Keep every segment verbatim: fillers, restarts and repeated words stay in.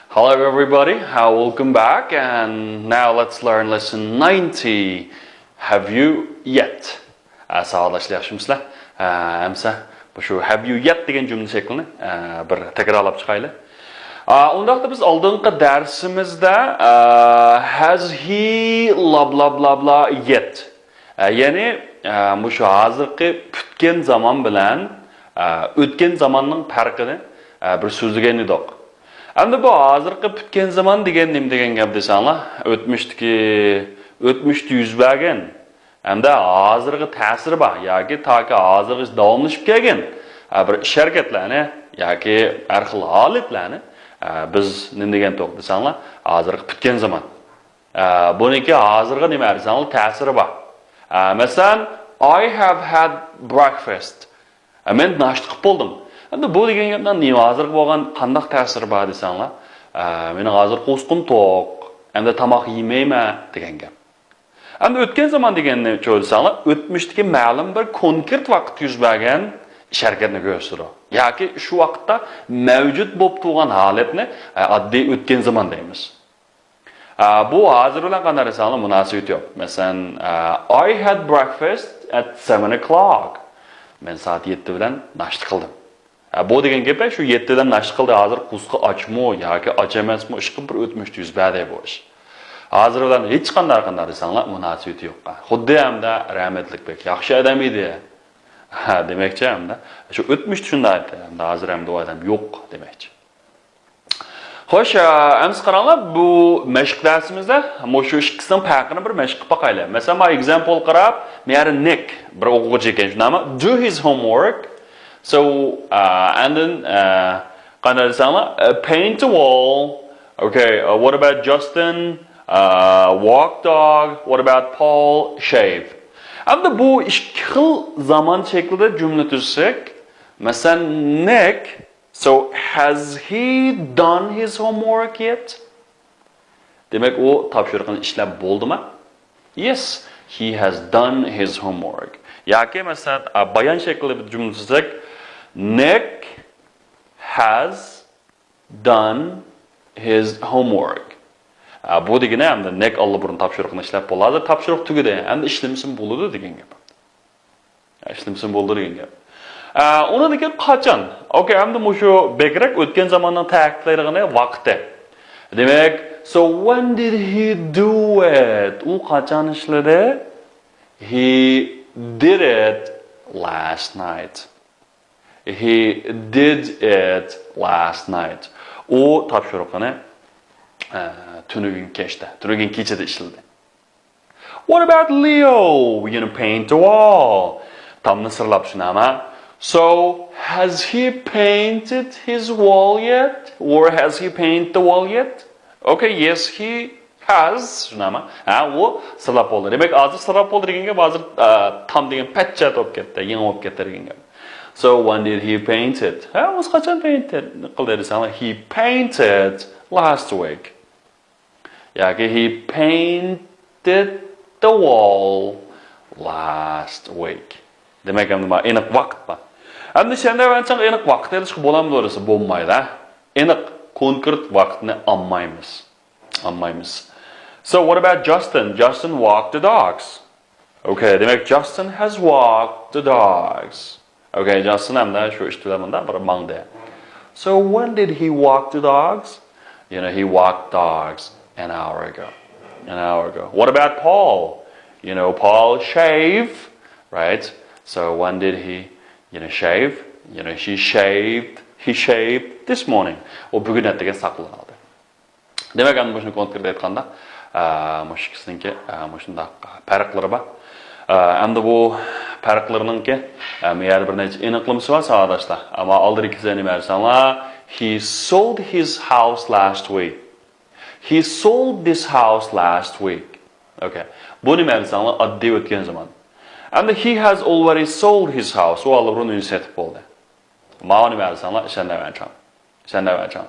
Hello everybody, uh, welcome back, and now let's learn lesson ninety. Have you yet? ئە، ساۋاقداشلار، ياخشىمۇسىلەر؟ ئە، ئەمسە بۇ شۇ have you yet دېگەن جۈملە شەكلىنى، ئە، بىر تەكرارلاپ چىقايلى. ئە، ئۇنداقتا بىز ئالدىنقى دەرسىمىزدە، ئە، has he blah blah blah blah yet، ئە، يەنى، ئە، مۇشۇ ھازىرقى پۈتكەن زامان بىلەن، ئە، ئۆتكەن زاماننىڭ پەرقىنى، ئە، بىر سۆزلىگەن ئىدۇق. ئەمدى بۇ ھازىرقى پۈتكەن زامان دېگەن نېمە دېگەن گەپ دېسەڭلار، ئۆتمۈشتىكى، ئۆتمۈشتە يۈز بەرگەن ھەمدە ھازىرغا تەسىرى بار ياكى تاكى ھازىرغىچە داۋاملىشىپ كەلگەن، ئە، بىر ئىش-ھەرىكەتلەرنى ياكى ھەر خىل ھالەتلەرنى، ئە، بىز نېمە دېگەنتۇق دېسەڭلار، ھازىرقى پۈتكەن زامان. ئە، بۇنىڭكى ھازىرغا نېمە دېسەڭلار، تەسىرى بار. ئە، مەسىلەن، I have had breakfast. ئە، مەن ناشتا قىلىپ بولدۇم. ئەمدى بۇ دېگەن گەپنىڭ نېمە ھازىرغا بولغان قانداق تەسىرى بار دېسەڭلار، ئە، مېنىڭ ھازىر قورسىقىم توق، ئەمدى تاماق يېمەيمەن دېگەن گەپ. ئەمدى ئۆتكەن زامان دېگەننى چۆ دېسەڭلار، ئۆتمۈشتىكى مەلۇم بىر كونكرېت ۋاقىتتا يۈز بەرگەن ئىش-ھەرىكەتنى كۆرسىتىدۇ. ياكى شۇ ۋاقىتتا مەۋجۇت بولۇپ تۇرغان ھالەتنى، ئە، ئاددىي ئۆتكەن زامان دەيمىز. ئە، بۇ ھازىر بىلەن قانداق دېسەڭلار مۇناسىۋىتى يوق. مەسىلەن، ئە، I had breakfast at seven o'clock. مەن سائەت يەتتە بىلەن ناشتا قىلدىم. ئە، بۇ دېگەن گەپ، شۇ يەتتە بىلەن ناشتا قىلدى، ھازىر قورسىقى ئاچمۇ ياكى ئاچ ئەمەسمۇ، ئىشقىلىپ بىر ئۆتمۈشتە يۈز بەردى بۇ ئىش. ھازىر بىلەن ھېچقانداق، قانداق دېسەڭلار، مۇناسىۋىتى يوق. خۇددى ھەمدە رەھمەتلىك بەك ياخشى ئادەم ئىدى. ھە، دېمەكچى ھەمدە شۇ ئۆتمۈشتە شۇنداق ئىدى، ھەمدە ھازىر ھەمدە ئۇ ئادەم يوق دېمەكچى. خوش، ئە، ئەمسە قاراڭلار، بۇ مەشىق دەرسىمىزدە مۇشۇ ئىككىسىنىڭ پەرقىنى بىر مەشىق قىلىپ باقايلى. مەسىلەن، مانا ئېگزامپل قاراپ، مەيەردە نىك، بىر ئوقۇغۇچى ئىكەن، شۇنداقمۇ؟ Do his homework. So, uh, and then, uh, قانداق دېسەڭلار، uh, paint the wall. Okay, uh, what about Justin? Uh, walk dog. What about Paul? Shave. ئەمدى بۇ ئىككى خىل زامان شەكلىدە جۈملە تۈزسەك، مەسىلەن، نىك، So, has he done his homework yet? دېمەك، ئۇ تاپشۇرۇقىنى ئىشلەپ بولدىما؟ Yes, he has done his homework. ياكى مەسىلەن، ئا، بايان شەكلىدە بىر جۈملە تۈزسەك، Nick has done his homework. ئا، بۇ دېگىنى ئەمدى نىك ئاللىبۇرۇن تاپشۇرۇقىنى ئىشلەپ بولدى. ھازىر تاپشۇرۇق تۈگىدى. ئەمدى ئىشلىمىسىمۇ بولىدۇ دېگەن گەپ. ئىشلىمىسىمۇ بولىدۇ دېگەن گەپ. ئە، ئۇنىڭدىن كېيىن قاچان؟ ئوكەي، ئەمدى مۇشۇ بەكرەك ئۆتكەن زاماننىڭ تەكىتلەيدىغىنى ۋاقتى. دېمەك، so when did he do it? ئۇ قاچان ئىشلىدى؟ He did it last night. He did it last night. ئۇ تاپشۇرۇقىنى، ئە، تۈنۈگۈن كەچتە، تۈنۈگۈن كېچىدە ئىشلىدى. What about Leo? You know, paint the wall. تامنى سىرلاپ شۇنداقمۇ؟ So, has he painted his wall yet? Or has he painted the wall yet? Okay, yes, he has. شۇنداقمۇ؟ ھە، ئۇ سىرلاپ بولدى. دېمەك، ھازىر سىرلاپ بولدى دېگەن گەپ، ھازىر، ئە، تام دېگەن پەتچەت بولۇپ كەتتى، يېڭى بولۇپ كەتتى دېگەن گەپ. So, when did he paint it? ھە، ئۇ قاچان paint قىلدى دېسەڭلار، he painted last week. ياكى he painted the wall last week. دېمەك، ئەمدى مانا ئېنىق ۋاقىت بار. ئەمدى شەندەۋەنچاڭ ئېنىق ۋاقىت ئېلىشقا بولامدۇ دېسە، بولمايدۇ. ئېنىق كونكرېت ۋاقىتنى ئالمايمىز. ئالمايمىز. So what about Justin? Justin walked the dogs. Okay, دېمەك، Justin has walked the dogs. Okay, Justin ئەمدى شۇ ئىت بىلەن مۇنداق بىر ماڭدى. So when did he walk the dogs? You know, he walked dogs an hour ago. An hour ago. What about Paul? You know, Paul shave, right? So when did he, you know, shave? You know, he shaved, he shaved this morning. ئۇ بۈگۈن ئەتىگەن ساقىلىنى ئالدى. دېمەك، ئەمدى مۇشۇنى كونكرېت ئېيتقاندا، ئە، مۇشۇ ئىككىسىنىڭكى، ئە، مۇشۇنداق پەرقلىرى بار. ئە، ئەمدى بۇ پەرقلىرىنىڭكى، ئە، مۇ يەردە بىر نەچچە ئېنىقلىمىسى بار، ساۋاقداشلار. ئەمما ئالدىدىكىسى نېمە دېسەڭلار، he sold his house last week. He sold this house last week. Okay. بۇ نېمە دېسەڭلار، ئاددىي ئۆتكەن زامان. ئەمدى he has already sold his house. ئۇ ئاللىبۇرۇن ئۆيىنى سېتىپ بولدى. ماۋۇ نېمە دېسەڭلار، شەندەۋەنچاڭ. شەندەۋەنچاڭ.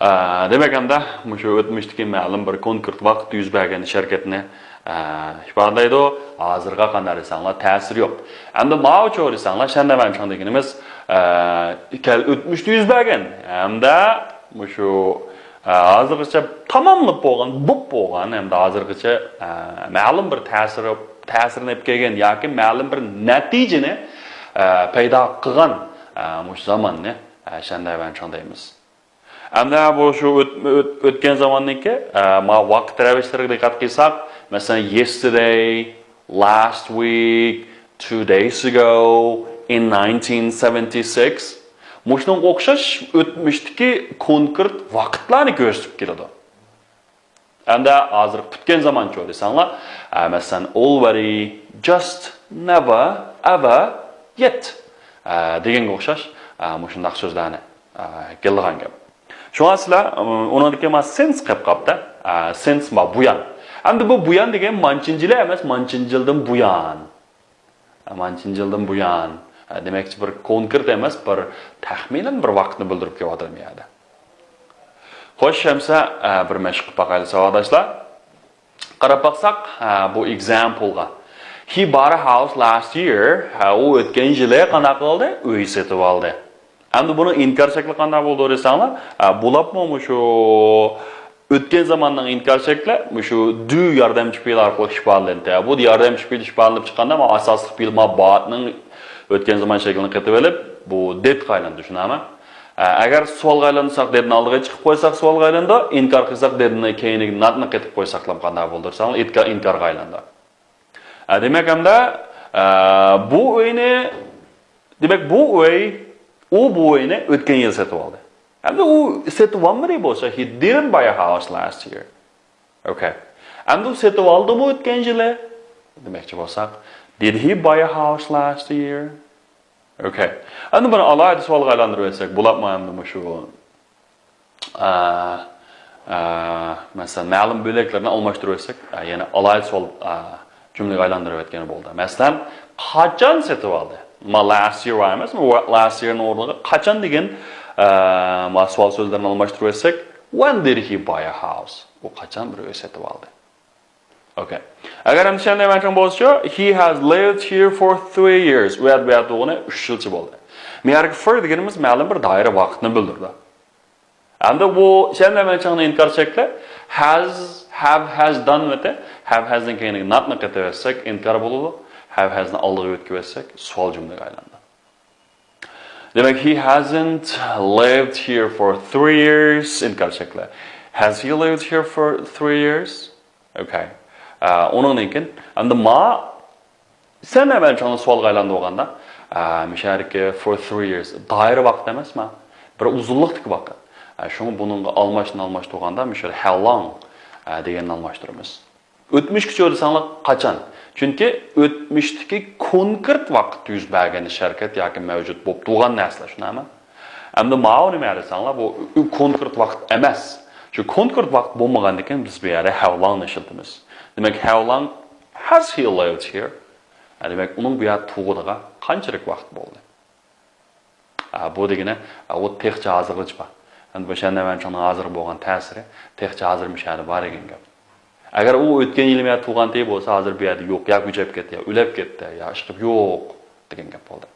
ئە، دېمەك، ئەمدى مۇشۇ ئۆتمۈشتىكى مەلۇم بىر كونكرېت ۋاقىتتا يۈز بەرگەن ئىش ھەرىكەتنى، ئە، ئىپادىلەيدۇ. ھازىرغا قانداق دېسەڭلار، تەسىرى يوق. ئەمدى ماۋۇچۇ دېسەڭلار، شەندەۋەنچاڭ دېگىنىمىز، ئە، كەل-، ئۆتمۈشتە يۈز بەرگەن ھەمدە مۇشۇ، ھازىرغىچە تاماملاپ بولغان، بوپ بولغان ھەمدە ھازىرغىچە مەلۇم بىر تەسىر، تەسىرنى ئېلىپ كەلگەن ياكى مەلۇم بىر نەتىجىنى پەيدا قىلغان مۇشۇ زاماننى شەندەۋەنچاڭ دەيمىز. ئەمدى بۇ شۇ ئۆت-، ئۆت-، ئۆتكەن زاماننىڭكى، ئە، ما ۋاقىت رەۋىشلىرىگە دىققەت قىلساق، مەسىلەن، yesterday, last week, two days ago, in nineteen seventy-six. مۇشۇنىڭغا ئوخشاش ئۆتمۈشتىكى كونكرېت ۋاقىتلارنى كۆرسىتىپ كېلىدۇ. ئەمدى ھازىر پۈتكەن زامانچۇ دېسەڭلار، ئە، مەسىلەن، already، just، never، ever، yet، ئە، دېگەنگە ئوخشاش، ئە، مۇشۇنداق سۆزلەرنى، ئە، كېلىدىغان گەپ. شۇڭا سىلەر، ئۇنىڭدىكى ما since قېلىپ قاپتۇ. ئە، since ما بۇيان. ئەمدى بۇ بۇيان دېگەن مانچىنچىلى ئەمەس، مانچىنچىلدىن بۇيان. ئە، مانچىنچىلدىن بۇيان. ئە، دېمەكچى، بىر كونكرېت ئەمەس، بىر تەخمىنەن بىر ۋاقىتنى بىلدۈرۈپ كېلىۋاتىدۇ بۇ يەردە. خوش، ئەمسە، ئە، بىر مەشىق قىلىپ باقايلى، ساۋاقداشلار. قاراپ باقساق، ئە، بۇ ئېگزامپلغا. He bought a house last year. ئە، ئۇ ئۆتكەن يىلى قانداق قىلدى؟ ئۆي سېتىۋالدى. ئەمدى بۇنىڭ ئىنكار شەكلى قانداق بولىدۇ دېسەڭلار، ئە، بولۇپمۇ مۇشۇ ئۆتكەن زاماننىڭ ئىنكار شەكلى مۇشۇ do ياردەمچى پېئىل ئارقىلىق ئىپادىلىنىدۇ. بۇ ياردەمچى پېئىل ئىپادىلىنىپ چىققاندا، مانا ئاساسلىق پېئىل ما bought نىڭ ئۆتكەن زامان شەكلىنى قېتىۋېلىپ، بۇ did قا ئايلاندى، شۇنداقمۇ؟ ئە، ئەگەر سوئالغا ئايلاندۇرساق، did نى ئالدىغا چىقىپ قويساق سوئالغا ئايلىنىدۇ، ئىنكار قىلساق، did نى كەينىگە not نى قېتىپ قويساقلا قانداق بولىدۇ دېسەڭلار، ئىنكار، ئىنكارغا ئايلاندى. ئە، دېمەك، ئەمدى، ئە، بۇ ئۆينى، دېمەك، بۇ ئۆي، ئۇ بۇ ئۆينى ئۆتكەن يىل سېتىۋالدى. ئەمدى ئۇ سېتىۋالمىدى بولسا، he didn't buy a house last year. Okay. ئەمدى ئۇ سېتىۋالدىمۇ ئۆتكەن يىلى؟ دېمەكچى بولساق، did he buy a house last year? Okay. ئەمدى بۇنى ئالاھىدە سوئالغا ئايلاندۇرۇۋەتسەك، بولۇپمۇ ئەمدى مۇشۇ، ئە، ئە، مەسىلەن، مەلۇم بۆلەكلەرنى ئالماشتۇرۇۋەتسەك، ئە، يەنە ئالاھىدە سوئال، ئە، جۈملىگە ئايلاندۇرۇۋەتكىلى بولىدۇ. مەسىلەن، قاچان سېتىۋالدى؟ ما last year ئەمەس، ما last year نىڭ ئورنىغا قاچان دېگەن، ئە، ما سوئال سۆزلىرىنى ئالماشتۇرۇۋەتسەك، when did he buy a house؟ ئۇ قاچان بىر ئۆي سېتىۋالدى؟ Okay. ئەگەر ئەمدى شەندەۋەنچاڭ بولسىچۇ، he has lived here for three years. ئۇ يەردە، بۇ يەردە تۇرغىنى ئۈچ يىلچە بولدى. مۇ يەردىكى for دېگىنىمىز مەلۇم بىر دائىرە ۋاقىتنى بىلدۈرىدۇ. ئەمدى بۇ شەندەۋەنچاڭنىڭ ئىنكار شەكلى has، have، has done ۋەتە، have، has نىڭ كەينىگە not نى قېتىۋەتسەك ئىنكار بولىدۇ. Have، has نى ئالدىغا ئۆتكۈزۈۋەتسەك سوئال جۈملىگە ئايلىنىدۇ. دېمەك، he hasn't lived here for three years. ئىنكار شەكلى. Has he lived here for three years? Okay. ئە، ئۇنىڭدىن كېيىن، ئەمدى ما شەندەۋەنچاڭنى سوئالغا ئايلاندۇرغاندا، ئە، مۇشۇ يەردىكى for three years دائىرە ۋاقىت ئەمەسما؟ بىر ئۇزۇنلۇقتىكى ۋاقىت. ئە، شۇڭا بۇنىڭغا ئالماشنى ئالماشتۇرغاندا، مۇشۇ how long، ئە، دېگەننى ئالماشتۇرىمىز. ئۆتمۈشكىچۇ دېسەڭلار قاچان؟ چۈنكى ئۆتمۈشتىكى كونكرېت ۋاقىت يۈز بەرگەن ئىش ھەرىكەت ياكى مەۋجۇت بولۇپ تۇرغان نەرسىلەر، شۇنداقمۇ؟ ئەمدى ماۋۇ نېمە دېسەڭلار، بۇ كونكرېت ۋاقىت ئەمەس. شۇ كونكرېت ۋاقىت بولمىغاندىكىن بىز بۇ يەردە how long نى ئىشلىتىمىز. دېمەك، how long has he lived here؟ ھە، دېمەك، ئۇنىڭ بۇ يەردە تۇرغىنىغا قانچىلىك ۋاقىت بولدى؟ ئا، بۇ دېگىنى، ئا، ئۇ تېخىچە ھازىرغىچە بار. ئەمدى بۇ شەندەۋەنچاڭنىڭ ھازىرغا بولغان تەسىرى تېخىچە ھازىر مۇشۇ يەردە بار دېگەن گەپ. ئەگەر ئۇ ئۆتكەن يىلى مۇ يەردە تۇرغانتى بولسا، ھازىر بۇ يەردە يوق، يا كۆچۈپ كەتتى، يا ئۆلۈپ كەتتى، يا ئىشقىلىپ يوق دېگەن گەپ بولدى.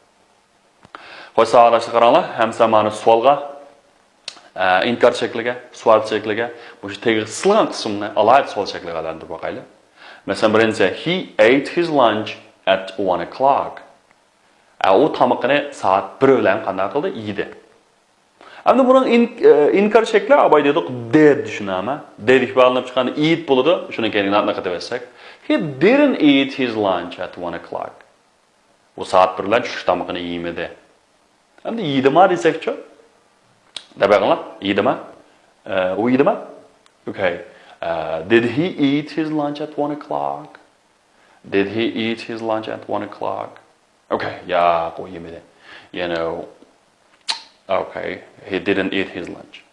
خوش، ساۋاقداشلار، قاراڭلار، ئەمسە مانا سوئالغا، ئە، ئىنكار شەكلىگە، سوئال شەكلىگە، مۇشۇ تېگىغا سىلىغان قىسىمنى ئالاھىدە سوئال شەكلىگە ئايلاندۇرۇپ باقايلى. مەسىلەن، بىرىنچىسى، he ate his lunch at one o'clock. ئە، ئۇ تامىقىنى سائەت بىر بىلەن قانداق قىلدى؟ يېدى. ئەمدى بۇنىڭ ئىن-، ئە، ئىنكار شەكلى، ئاباي دېدۇق، did، شۇنداقمۇ؟ Did ئىپادىلىنىپ چىققاندا eat بولىدۇ، شۇنىڭ كەينىگە not نى قېتىۋەتسەك. He didn't eat his lunch at one o'clock. ئۇ سائەت بىر بىلەن چۈشلۈك تامىقىنى يېمىدى. ئەمدى يېدىما دېسەكچۇ؟ دەپ بېقىڭلار، يېدىما؟ ئە، ئۇ يېدىما؟ Okay. ئە، did he eat his lunch at one o'clock? Did he eat his lunch at one o'clock? Okay، ياق، ئۇ يېمىدى. You know, okay, he didn't eat his lunch.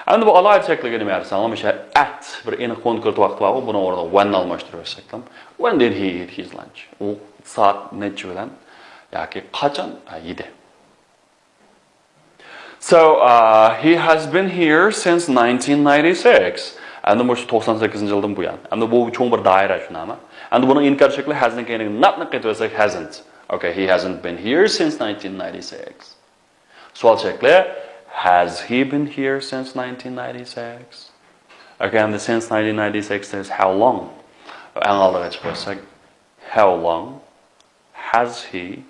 ئەمدى بۇ ئالاھىدە شەكلىگە نېمە دېسەڭلار، مۇشۇ at بىر ئېنىق كونكرېت ۋاقىت بارغۇ، بۇنىڭ ئورنىغا when نى ئالماشتۇرۇۋەتسەكلام. When did he eat his lunch? ئۇ سائەت نەچچە بىلەن ياكى قاچان، ھە، يېدى؟ So, uh, he has been here since nineteen ninety-six. ئەمدى مۇشۇ توقسان سەككىزىنچى يىلدىن بۇيان. ئەمدى بۇ چوڭ بىر دائىرە، شۇنداقمۇ؟ ئەمدى بۇنىڭ ئىنكار شەكلى has نىڭ كەينىگە not نى قېتىۋەتسەك، hasn't. Okay, he hasn't been here since nineteen ninety-six. سوئال شەكلى، has he been here since nineteen ninety-six? Okay, and the since nineteen ninety-six is how long? ئەڭ ئالدىغا چىقىپ ئۆتسەك, how long has he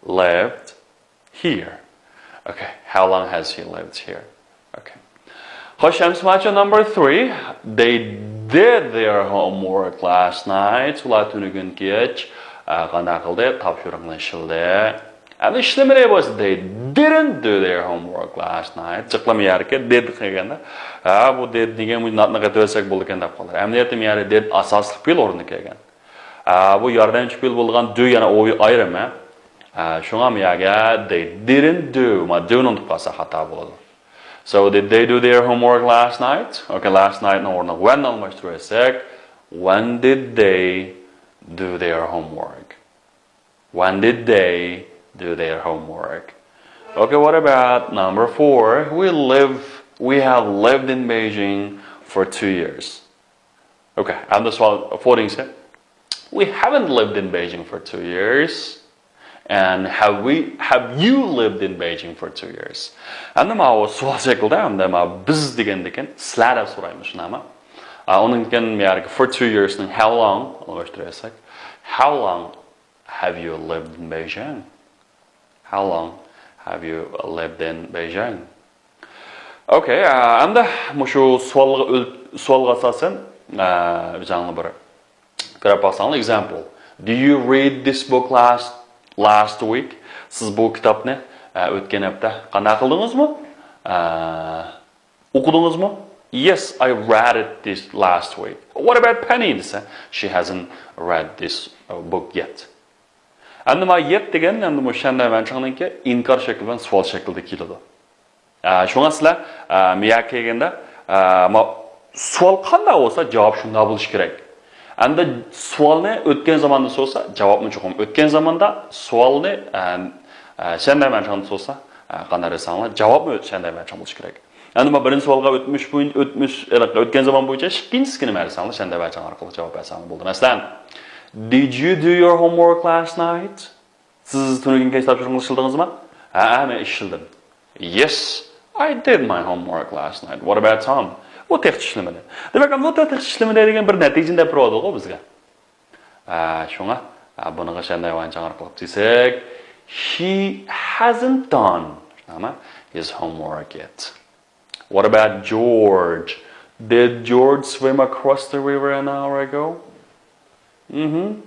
lived here? Okay, how long has he lived here? Okay. خوش، ئەمسە ماچۇ number three. They did their homework last night. ئۇلار تۈنۈگۈن كەچ، ئە، قانداق قىلدى؟ تاپشۇرۇقنى ئىشلىدى. ئەمدى ئىشلىمىدى بولسا، they didn't do their homework last night. جىقلىما يەرگە did قىلغاندا، ھە، بۇ did دېگەن بۇ ناتنى قېتىۋەتسەك بولىدىكەن دەپ قالدى. ئەمەلىيەتتە يەردە did ئاساسلىق پېئىل ئورنىدا كەلگەن. ھە، بۇ ياردەمچى پېئىل بولغان do يەنە ئۇ ئايرىم، ھە. ھە، شۇڭا بۇ يەرگە they didn't do، ما do نى ئۇنتۇپ قالسا خاتا بولىدۇ. So did they do their homework last night? Okay, last night نىڭ ئورنىغا when نى ئالماشتۇرۇۋەتسەك، when did they do their homework? When did they do their homework? Okay, what about number four? We live, we have lived in Beijing for two years. Okay, and this one, four things. We haven't lived in Beijing for two years. And have we, have you lived in Beijing for two years? ئەمدى ماۋۇ سوئال شەكلىدە، ئەمدى ماۋۇ بىز دېگەندىكىن سىلەر دەپ سورايمىز، شۇنداقمۇ؟ ئۇنىڭ كېيىن بۇ يەردىكى for two years نىڭ how long ئالماشتۇرۇۋەتسەك، how long have you lived in Beijing? How long have you lived in Beijing? Okay, ئەمدى مۇشۇ سوئالغا ئۆل-، سوئالغا ئاساسەن، ئۆزۈڭلار بىر كۆرۈپ باقساڭلار، example. Do you read this book last, last week? سىز بۇ كىتابنى، ئە، ئۆتكەن ھەپتە قانداق قىلدىڭىزمۇ؟ ئە، ئوقۇدىڭىزمۇ؟ Yes, I read it this last week. What about Penny دېسە، she hasn't read this, uh, book yet. ئەمدى ما yet دېگەن، ئەمدى مۇ شەندەي ۋەنچاڭنىڭكى ئىنكار شەكلى بىلەن سوئال شەكلىدە كېلىدۇ. ئە، شۇڭا سىلەر، ئە، مىيا كەلگەندە، ئە، ما سوئال قانداق بولسا، جاۋاب شۇنداق بولۇشى كېرەك. ئەمدى سوئالنى ئۆتكەن زاماندا سورىسا، جاۋابمۇ چوقۇم ئۆتكەن زاماندا، سوئالنى، ئە، ئە، شەندەي ۋەنچاڭدا سورىسا، ئە، قانداق دېسەڭلار، جاۋابمۇ ئۆت-، شەندەي ۋەنچاڭ بولۇشى كېرەك. ئەمدى ما بىرىنچى سوئالغا ئۆتمۈش بويىن-، ئۆتمۈش، ئۆتكەن زامان بويىچە ئىككىنچىسىگە نېمە دېسەڭلار، شەندەي ۋەنچاڭ ئارقىلىق جاۋاب بەرسەڭلار بولىدۇ. مەسىلەن، Did you do your homework last night? سىز تۈنۈگۈن كەچ تاپشۇرۇقىڭىزنى ئىشلىدىڭىزمۇ؟ ھەئە، مەن ئىشلىدىم. Yes, I did my homework last night. What about Tom? ئۇ تېخىچە ئىشلىمىدى. دېمەك، ئۇ تېخىچە ئىشلىمىدى دېگەن بىر نەتىجىنى دەپ بېرىۋاتىدىغۇ بىزگە. ھە، شۇڭا، ھە، بۇنىڭغا شەندەي ۋەنچاڭ ئارقىلىق دېسەك، he hasn't done، شۇنداقمۇ؟ His homework yet. What about George? Did George swim across the river an hour ago? Mm-hmm.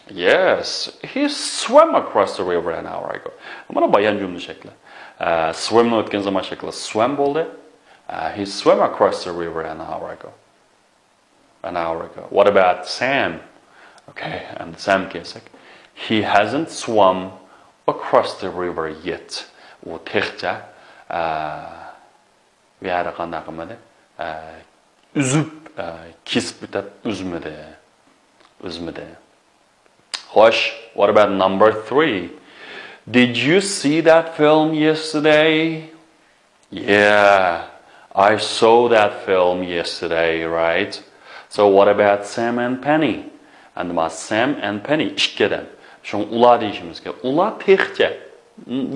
Yes, he swam across the river an hour ago. مانا بايان جۈملە شەكلى. ئە، swim نى ئۆتكەن زامان شەكلى swam بولدى. ئە، he swam across the river an hour ago. An hour ago. What about Sam? Okay, and Sam كەلسەك. He hasn't swum across the river yet. ئۇ تېخىچە، ئە، بۇ يەردە قانداق قىلمىدى؟ ئە، ئۈزۈپ، ئە، كېسىپ ئۆتۈپ ئۈزمىدى. ئۈزمىدى. خوش، what about number three? Did you see that film yesterday? Yeah, I saw that film yesterday, right? So what about Sam and Penny? ئەمدى ما Sam and Penny ئىككى ئادەم. شۇڭا ئۇلار دېيىشىمىز كېرەك. ئۇلار تېخىچە.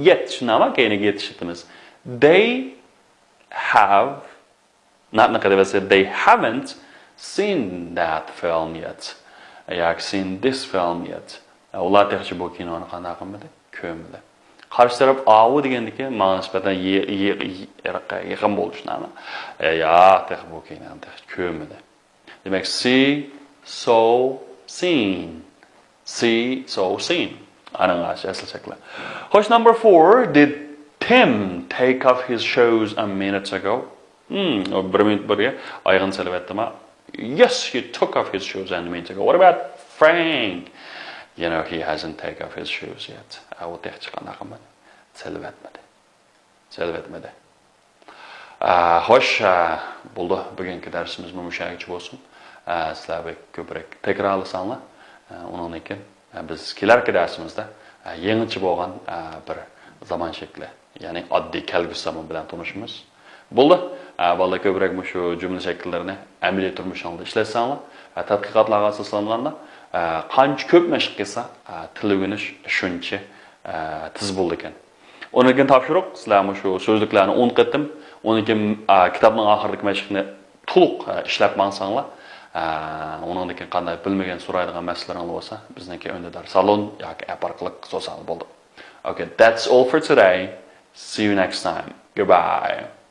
Yet، شۇنداقمۇ؟ كەينىگە يېتىشىپتىمىز. They have، ناتنى قىلىۋەتسە، they haven't seen that film yet. ياكى seen this film yet. ئۇلار تېخىچە بۇ كىنونى قانداق قىلمىدى؟ كۆرمىدى. قارشى تەرەپ ئاۋۇ دېگەندىكى ماڭا نىسبەتەن يې-، يې-، يېقىن بولۇشنى. ياق، تېخى بۇ كىنونى تېخىچە كۆرمىدى. دېمەك، see، saw، seen. See، saw، seen. ئانىڭ ئاشۇ ئەسلى شەكلى. خوش، number four. Did Tim take off his shoes a minute ago? Hmm، ئۇ بىر مىنۇت بۇرۇن ئايىغىنى سېلىۋەتتىما؟ Yes, he took off his shoes a minute ago. What about Frank? You know, he hasn't take off his shoes yet. ئە، ئۇ تېخىچە قانداق قىلمىدى؟ سېلىۋەتمىدى. سېلىۋەتمىدى. ئە، خوش، ئە، بولدى. بۈگۈنكى دەرسىمىزمۇ مۇشۇ يەرگىچە بولسۇن. ئە، سىلەر بەك كۆپرەك تەكرارلىساڭلار، ئە، ئۇنىڭدىن كېيىن، ئە، بىز كېلەركى دەرسىمىزدە، ئە، يېڭىچە بولغان، ئە، بىر زامان شەكلى، يەنى ئاددىي كەلگۈسى زامان بىلەن تونۇشىمىز. بولدى. ئە، بالىلار كۆپرەك مۇشۇ جۈملە شەكىللىرىنى ئەمەلىي تۇرمۇش ھالىدا ئىشلەتسەڭلار، ئە، تەتقىقاتلارغا ئاساسلانغاندا، ئە، قانچە كۆپ مەشىق قىلسا، ئە، تىل ئۆگىنىش شۇنچە، ئە، تېز بولىدىكەن. ئۇنىڭدىن كېيىن تاپشۇرۇق، سىلەر مۇشۇ سۆزلۈكلەرنى ئون قېتىم، ئۇنىڭدىن كېيىن، ئە، كىتابنىڭ ئاخىرىدىكى مەشىقنى تولۇق ئىشلەپ ماڭساڭلار، ئۇنىڭدىن كېيىن قانداق بىلمىگەن سورايدىغان مەسىلىلىرىڭلار بولسا، بىزنىڭكى ئۈندىدار سالون ياكى ئەپ ئارقىلىق سورىساڭلار بولىدۇ. Okay, that's all for today. See you next time. Goodbye.